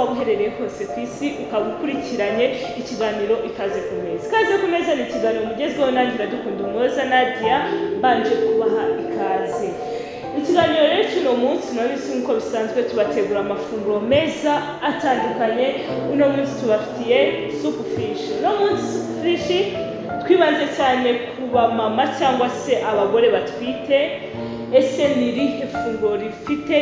waba uherereye hose ku isi ukaba ukurikiranye ikiganiro Ikaze ku Meza. Ikaze ku Meza ni ikiganiro mugezweho nanjye Iradukunda Umuhoza Nadia, mbanje kubaha ikaze. Ikiganiro rero cy'uno munsi murabizi nk'uko bisanzwe tubategura amafunguro meza atandukanye. Uno munsi tubafitiye supu fishi. Uno munsi supu fishi twibanze cyane ku bamama cyangwa se abagore batwite. Ese ni irihe funguro rifite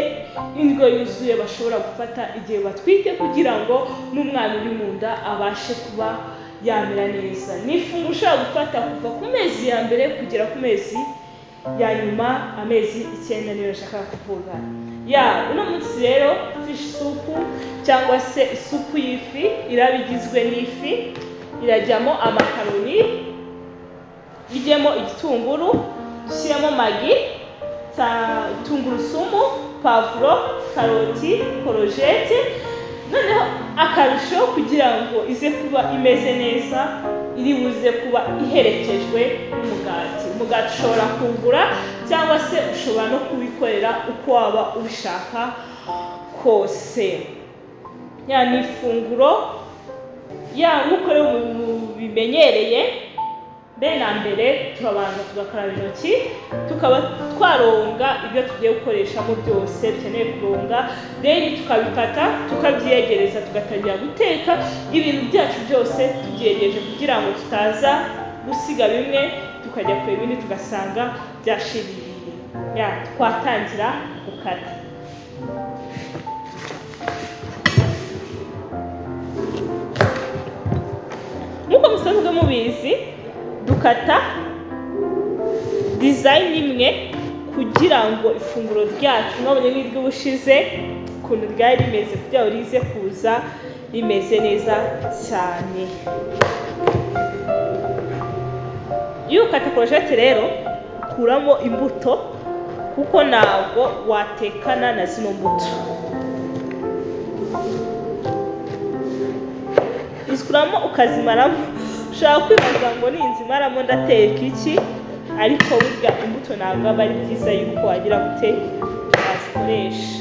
indyo yuzuye bashobora gufata igihe batwite kugira ngo n'umwana uri mu nda abashe kuba yamera neza? Ni ifunguro ushobora gufata kuva ku mezi ya mbere kugera ku mezi ya nyuma, amezi 9 niyo nashaka kuvuga. Ya uno munsi rero fish supu cyangwa se isupu y'ifi iraba igizwe n'ifi, irajyamo amakaroni, ijyemo igitunguru, dushyiremo magi, tungurusumu, pavuro, karoti, korojete. Noneho akarusho kugira ngo ize kuba imeze neza iri buze kuba iherekejwe n'umugati. Umugati ushobora kuwugura cyangwa se ushobora no kuwikorera uko waba ubishaka kose. Ya ni ifunguro ya nk'uko rero mubimenyereye, mbere na mbere turabanza tugakaraba intoki, tukaba twaronga ibyo tugiye gukoreshamo byose dukeneye kuronga, then tukabikata tukabyegereza, tugatangira guteka ibintu byacu byose tubyegereje kugira ngo tutaza gusiga bimwe tukajya kureba ibindi tugasanga byashiririye. Ya twatangira gukata. Nk'uko musanzwe mubizi dukata design imwe kugira ngo ifunguro ryacu mwabonye nk'iry'ubushize ukuntu ryari rimeze kugira ngo rize kuza rimeze neza cyane. Iyo ukata korojete rero ukuramo imbuto kuko ntabwo watekana na zino mbuto. Uzikuramo ukazimaramo. Ushobora kwibaza ngo ninzimaramo ndateka iki, ariko burya imbuto ntabwo aba ari byiza yuko wagira gute wazikoresha.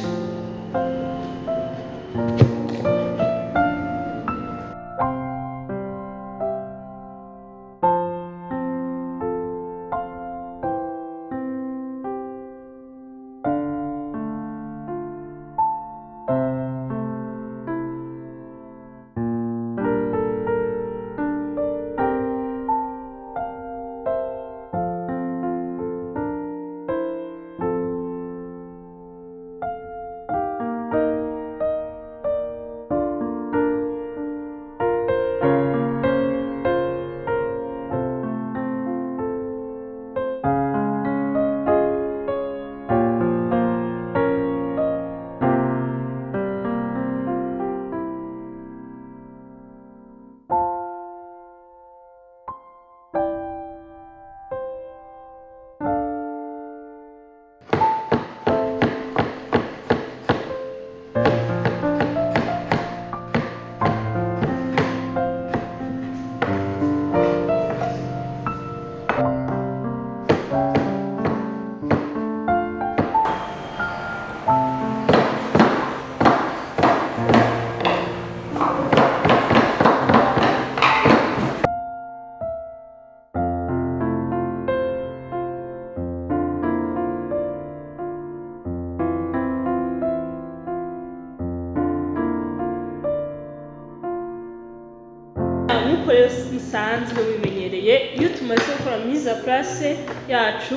Nk'uko rero musanzwe mubimenyereye, iyo tumaze gukora mise en place yacu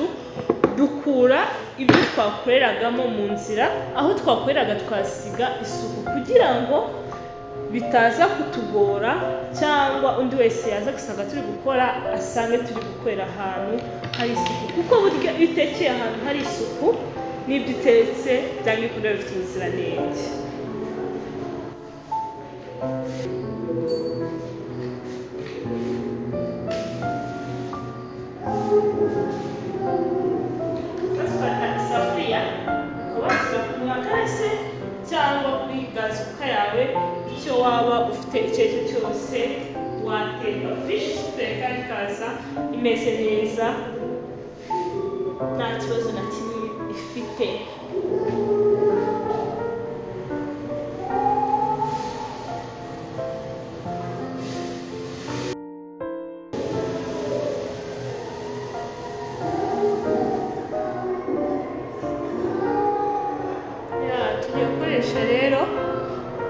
dukura ibyo twakoreragamo mu nzira, aho twakoreraga twasiga isuku kugira ngo bitaza kutugora cyangwa undi wese yaza gusanga turi gukora asange turi gukorera ahantu hari isuku, kuko burya iyo utekeye ahantu hari isuku n'ibyo utetse byanga bikunda bifite ubuziranenge. Ufata isafuriya ukabashyira ku makara se cyangwa kuri gazi kuka yawe, icyo waba ufite icyo ari cyo cyose wateka fish uteka ikaza imeze neza nta kibazo na kimwe ifite.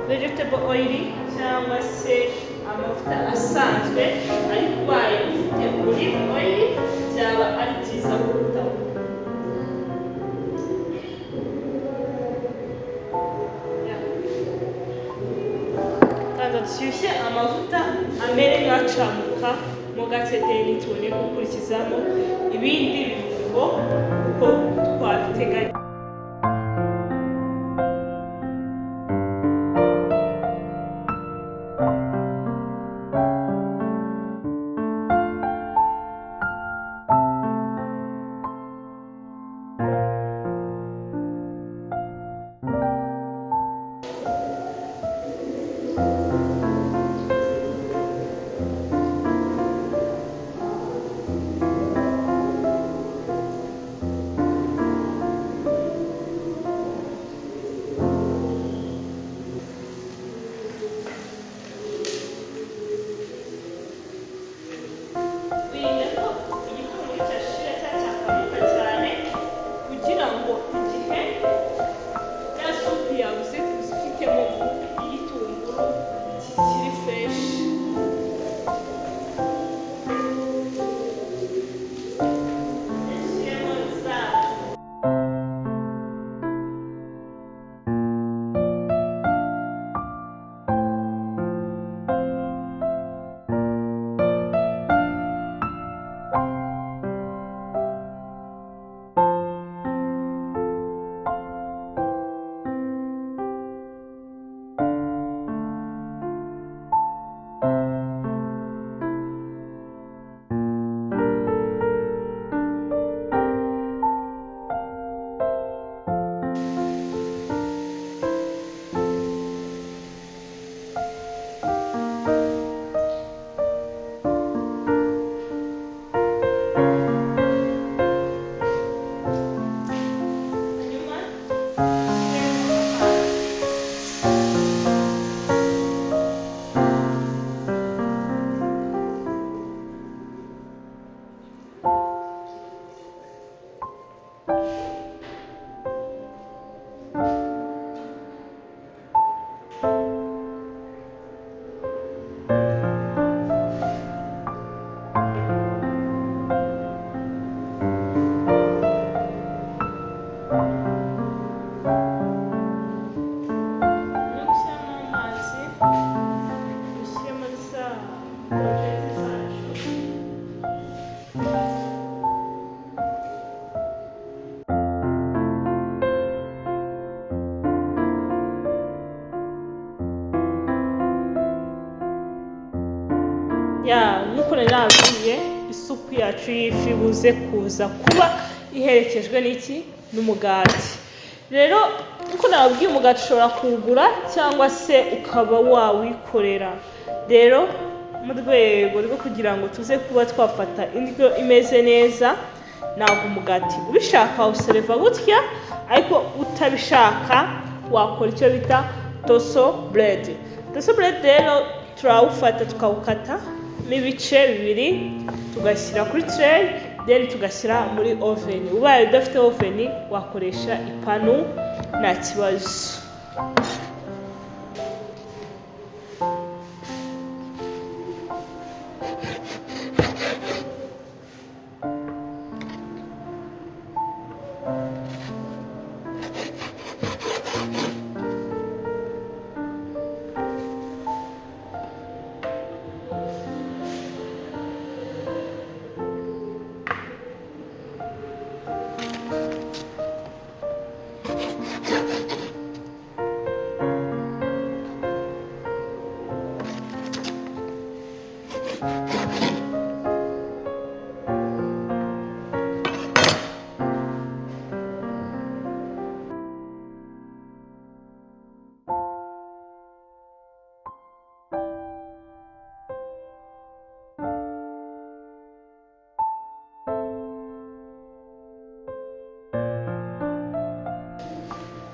vegetable oil cyangwa se amavuta asanzwe, ariko ubaye ufite olive oil byaba ari byiza kurutaho. Kanza dushyushye amavuta amere nk'acamuka mo gake, deni tubone gukurikizamo ibindi birungo uko twabiteganya. Wirinda ko igitunguru cyashira cyangwa cyakamuka cyane, kugira ngo igihe ya supu yawe uze ifitemo igitunguru kikiri fresh. Dushyiremo za hanyuma dushyiremo amazi. Nyuma yo gushyiramo amazi, dushyiremo za courgette zacu. Ya, nk'uko nari nababwiye, isupu yacu y'ifi buze kuza kuba iherekejwe n'iki? N'umugati. Rero nk'uko nababwiye, umugati ushobora kuwugura cyangwa se ukaba wawikorera. Rero mu rwego rwo kugira ngo tuze kuba twafata indyo imeze neza, ntabwo umugati ubishaka wawusereva gutya, ariko utabishaka wakora icyo bita toso bread. Toso bread rero turawufata tukawukata ibice bibiri, tugashyira kuri tray, then tugashyira muri oven. Ubaye udafite oven wakoresha ipanu nta kibazo.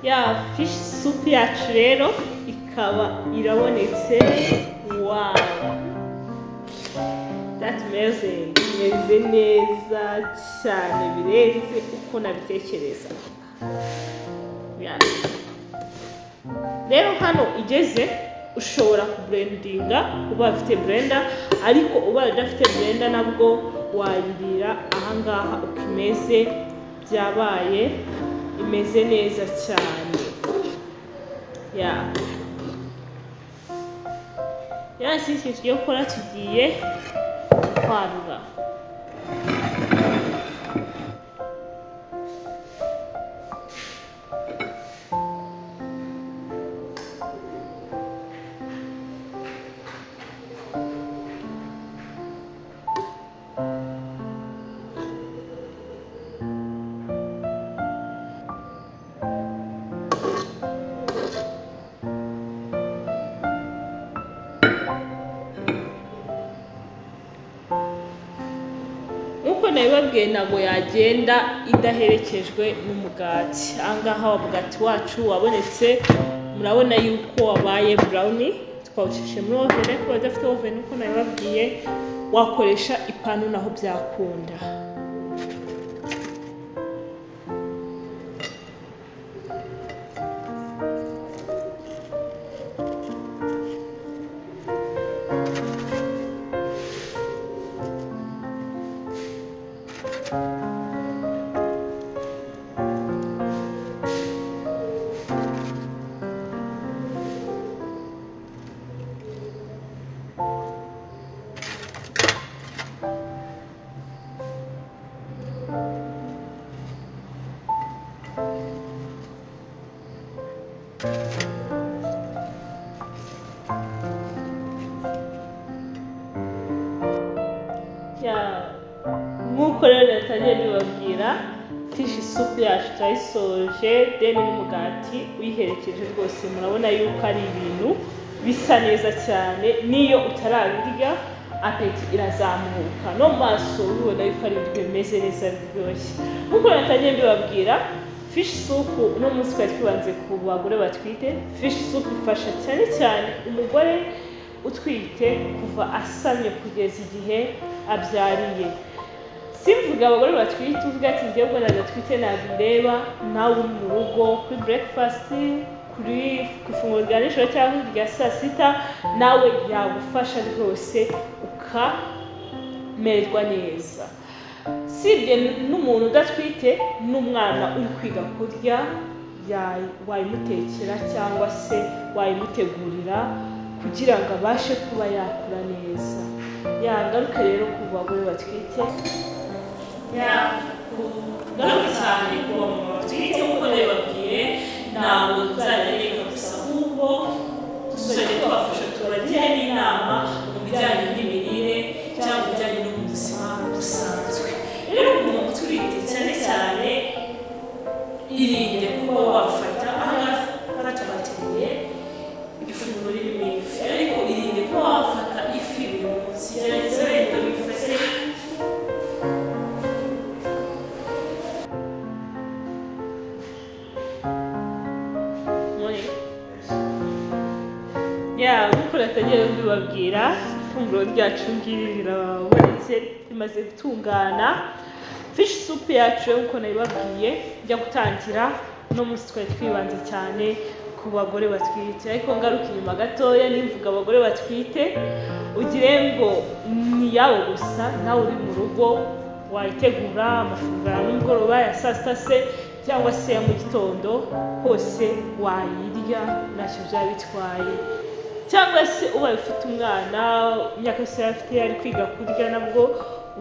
Ya fish soup yacu rero ikaba irabonetse. Wow, that's amazing. Imeze neza cyane birenze uko nabitekereza. Yeah. Rero hano igeze ushobora kublendinga uba ufite blender, ariko ubaye udafite blender nabwo wayirira ahangaha uko imeze, byabaye imeze neza cyane. Ya sisi tugiye gukora, tugiye kwarura. Nkuko nabibabwiye ntabwo yagenda idaherekejwe n'umugati. Ahangaha umugati wacu wabonetse, murabona yuko wabaye brownie, twawucishe muri oven, ariko abadafite oven nkuko nabibabwiye wakoresha ipanu naho byakunda. Nk'uko rero natangiye mbibabwira, fish soup yacu turayisoje, then n'umugati uyiherekeje rwose murabona yuko ari ibintu bisa neza cyane, n'iyo utarabirya apeti irazamuka, no mu maso ubibona yuko ari ibiryo bimeze neza biryoshye. Nk'uko natangiye mbibabwira, fish soup uno munsi twari twibanze ku bagore batwite. Fish soup ifasha cyane cyane umugore utwite kuva asamye kugeza igihe abyariye. Simvuga abagore batwite uvuga ati njyewe ubwo nadatwite nabireba, nawe uri mu rugo kuri breakfast, kuri ku ifunguro rya nijoro cyangwa irya saa sita, nawe yagufasha rwose ukamererwa neza. Sibye n'umuntu udatwite, n'umwana uri kwiga kurya wayimutekera cyangwa se wayimutegurira kugira ngo abashe kuba yakura neza. Yangaruka rero ku bagore batwite, ngaruka cyane ku bamama batwite, nk'uko nabibabwiye ntabwo tuzajya reka gusa, ahubwo tuzajya tubafasha tubagire n'inama mu bijyanye n'imirire cyangwa mu bijyanye n'ubuzima busanzwe. Rero ku muntu utwite cyane cyane irinde kuba wafata, ahangaha tubateguye ifunguro ririmo ifi, ariko irinde kuba wafata ifi buri munsi, gerageza wenda wifate nk'uko natangiye mbibabwira, ifunguro ryacu ngiri rirabonetse, rimaze gutungana. Fish soup yacu nk'uko nabibabwiye njya gutangira, uno munsi twari twibanze cyane ku bagore batwite, ariko ngaruka inyuma gatoya nimvuga abagore batwite ugire ngo ni yawe gusa, nawe uri mu rugo wayitegura amafunguro ya nimugoroba, ya saa sita se cyangwa se ya mu gitondo, hose wayirya ntacyo byaba bitwaye. Cyangwa se ubaye ufite umwana imyaka yose yari afite ari kwiga kurya, nabwo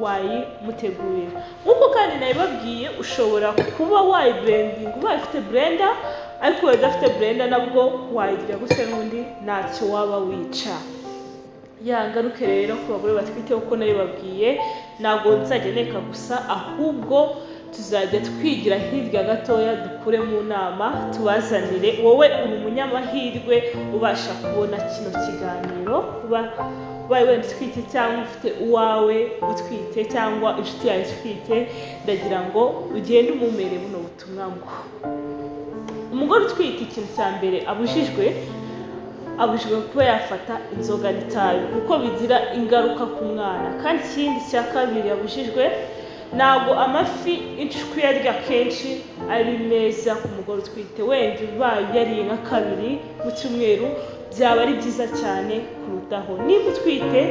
wayimutegurira. Nk'uko kandi nabibabwiye, ushobora kuba wayiblendinga ubaye ufite blender, ariko ubaye udafite blender nabwo wayirya gutya n'ubundi ntacyo waba wica. Yangaruke rero ku bagore batwite, kuko nabibabwiye ntabwo nzajya nteka gusa, ahubwo tuzajya twigira hirya gatoya, dukure mu nama tubazanire. Wowe uri umunyamahirwe ubasha kubona kino kiganiro, kuba ubaye wenda utwite cyangwa ufite uwawe utwite cyangwa inshuti yawe itwite, ndagira ngo ugende umumere buno butumwa ngo umugore utwite ikintu cya mbere abujijwe kuba yafata inzoga n'itabi, kuko bigira ingaruka ku mwana. Kandi ikindi cya kabiri abujijwe Ntabwo amafi kuyarya kenshi ari meza ku mugore utwite, wenda ubaye uyariye nka kabiri mu cyumweru byaba ari byiza cyane kurutaho. Niba utwite,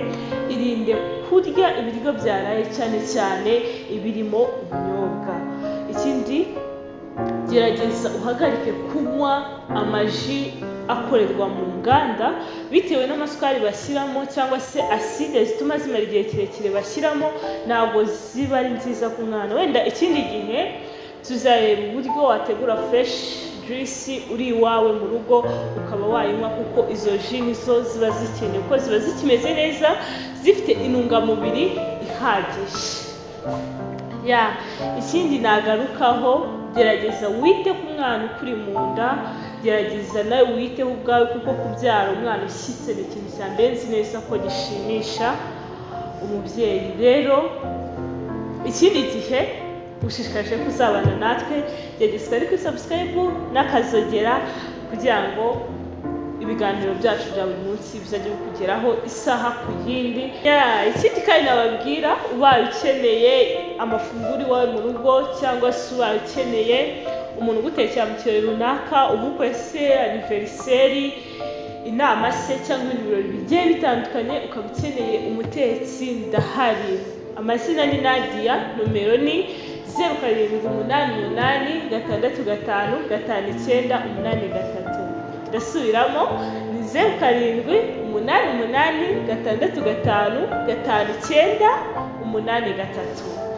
irinde kurya ibiryo byaraye, cyane cyane ibirimo ubunyobwa. Ikindi, gerageza uhagarike kunywa amaji akorerwa mu nganda, bitewe n'amasukari bashyiramo cyangwa se aside zituma zimara igihe kirekire bashyiramo, ntabwo ziba ari nziza ku mwana. Wenda ikindi gihe tuzareba uburyo wategura fresh juice uri iwawe mu rugo ukaba wayinywa, kuko izo ji nizo ziba zikenewe, kuko ziba zikimeze neza, zifite intungamubiri ihagije. Ya, ikindi nagarukaho, gerageza wite ku mwana ukuri mu nda, gerageza nawe witeho ubwawe, kuko kubyara umwana ushyitse ni ikintu cya mbere nzi neza ko gishimisha umubyeyi. Rero ikindi gihe ushishikaje kuzabana natwe, gerageza ukore kuri subscribe n'akazogera kugira ngo ibiganiro byacu bya buri munsi bizajye bikugeraho isaha ku yindi. Ya, ikindi kandi nababwira, ubaye ukeneye amafunguro iwawe mu rugo, cyangwa se ubaye ukeneye umuntu ugutekera mu kirori runaka, ubukwe se, anniversaire, inama se, cyangwa ibindi birori bigiye bitandukanye, ukaba ukeneye umutetsi, ndahari. Amazina ni Nadia, nomero ni 0788655983. Ndasubiramo, ni 0788655983.